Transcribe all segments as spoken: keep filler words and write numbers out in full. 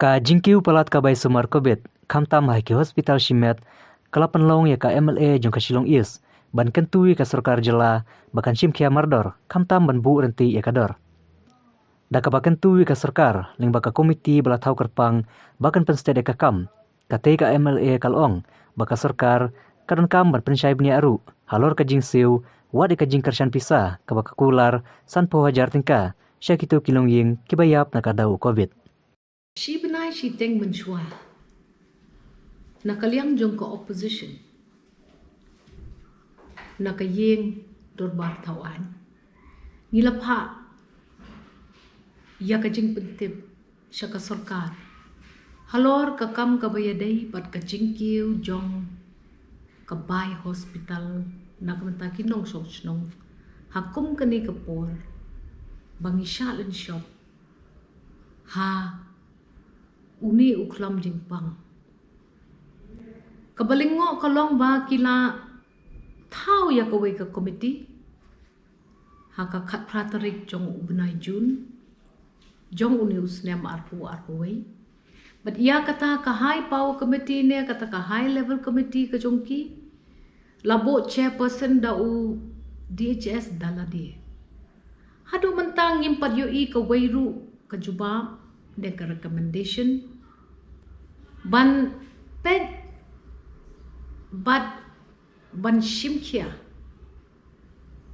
Ka jingkiew palat ka bai sumar covid khamtam ha ki hospital shimet ka la pynlong ïa ka M L A jong ka Shillong East ban kyntu ïa ka sorkar jylla ba kan shim khia mardor khamtam ban buh rynti ïa ka dor. Da kaba kyntu ïa ka sorkar lyngba ka komiti ba la thaw kyrpang ba kan pynstet ïa ka kam, katei ka M L A ka la ong ba ka sorkar ka donkam ban pynshai bniah ruh halor ka jingsiew wat ïa ka jingkyrshan pisa kaba ka kular sanphew hajar tyngka sha kito ki longïing kiba ïap na ka daw u covid. Shi bnai shiteng mynshuwa, na ka liang jong ka opposition, na ka ïing dorbar thaw aiñ, ngi la phah ïa ka jingpyntip sha ka sorkar halor ka kam kaba ïadei bad ka jingkiew jong ka bai hospital na ka bynta ki nongshong shnong ha kum kane ka por ba ngi shah lynshop ha une u khlam jingpang. Kaba lyngngoh ka long ba ki la thaw ïa kawei ka komiti ha ka khatphra tarik jong u bnai Jun jong une u snem arphew arphew wei. Bad ïa kata ka high power committee ne kata ka high level committee ka jong ki la buh chairperson da u D H S Dalade. Haduh mynta ngim pat ïohi kawei ruh ka jubab ne ka recommendation ban peit bad ban shim khia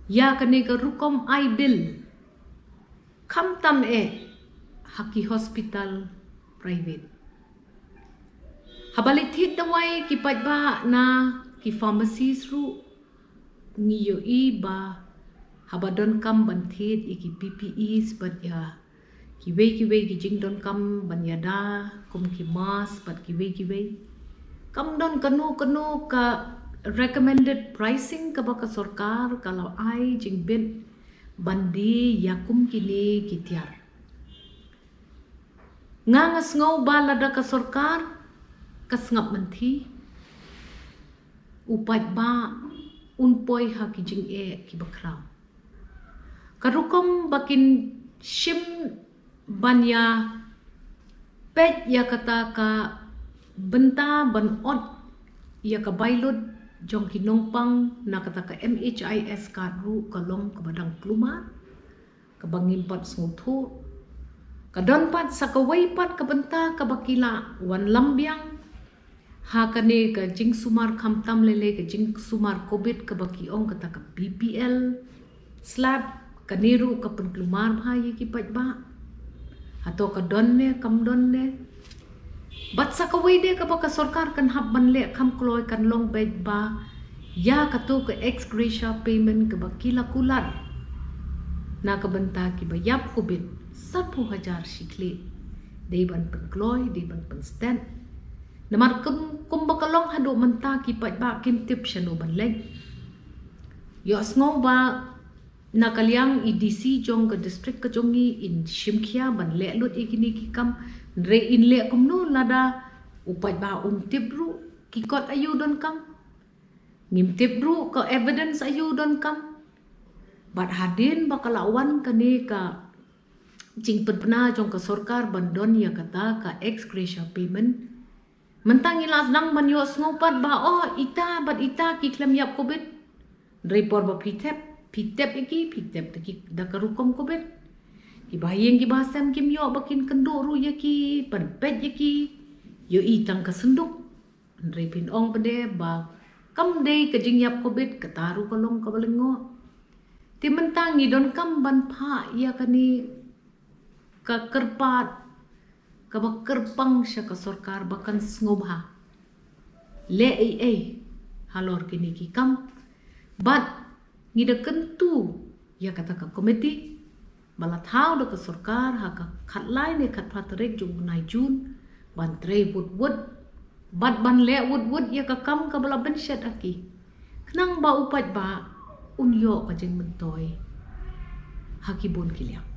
ïa kane ka rukom ai bill khamtam eh ha ki hospital private. Haba leit thied dawai ki paidbah na ki pharmacies ruh ngi ïohi ba haba donkam ban thied ïa ki P P Es bad ïa kiwei kiwei ki jingdonkam ban ïada kum ki mask bad kiwei kiwei, kam don kano kano ka recommended pricing kaba ka sorkar ka la ai jingbit ban die ïa kum kine ki tiar. Nga nga sngew ba lada ka sorkar ka sngap mynthi, u paidbah un poi ha ki jingeh kiba khraw. Ka rukom ba kin shim ban ïa peit ïa kata ka bynta ban ot ïa ka bai lut jong ki nongpang na kata ka M H I S card ruh ka long kaba dang klumar, kaba ngim pat sngewthuh. Ka don pat sa kawei pat ka bynta kaba ki la wanlam biang ha kane ka jingsumar khamtam lei lei ka jingsumar covid kaba ki ong kata ka B P L slab, kane ruh ka pynklumar bha ïa ki paidbah. Hato ka don ne kam don ne? Bad sa kawei de kaba ka sorkar kan hap ban leh kham kloi kan long beit ba ïa kato ka ex gratia payment kaba ki la kular na ka bynta kiba ïap covid sanphew hajar shi khlieh dei ban pynkloi, dei ban pynstet. Namar kum, kumba ka long haduh mynta ki paidbah kim tip shano ban leit. Ïohsngew ba na ka liang i D C jong ka district ka jong ngi in shim khia ban leh lut ïa kine ki kam, hynrei in leh kumno lada u paidbah um tip ruh ki kot aïu donkam, ngim tip ruh ka evidence aïu donkam. Bad hadien ba ka la wan kane ka jingpynpna jong ka sorkar ban don ïa kata ka ex gratia payment, mynta ngi la sdang ban ïohsngew pat ba, oh, ita bad ita ki khlem ïap covid. Hynrei por ba phi tep, phi tep ïa ki, phi tep da ki, da ka rukom covid. Kiba ha ïing kiba ha sem kim ïoh ba kin kynduh ruh ïa ki, ban peit ïa ki, ïohi tang ka synduk. Hynrei phin ong pat de ba kam dei ka jingïap covid, kata ruh ka long kaba lyngngoh. Te mynta ngi donkam ban phah ïa kane ka kyrpad kaba kyrpang sha ka sorkar ba kan sngewbha leh ei ei halor kine ki kam. Bad ngi da kyntu ïa kata ka komiti ba la thaw da ka sorkar ha ka khatlai ne khatphra tarik jong u bnai Jun ban trei wut wut bad ban leh wut wut ïa ka kam kaba la bynshet ha ki, khnang ba u paidbah un ïoh ka jingmyntoi ha ki bun ki liang.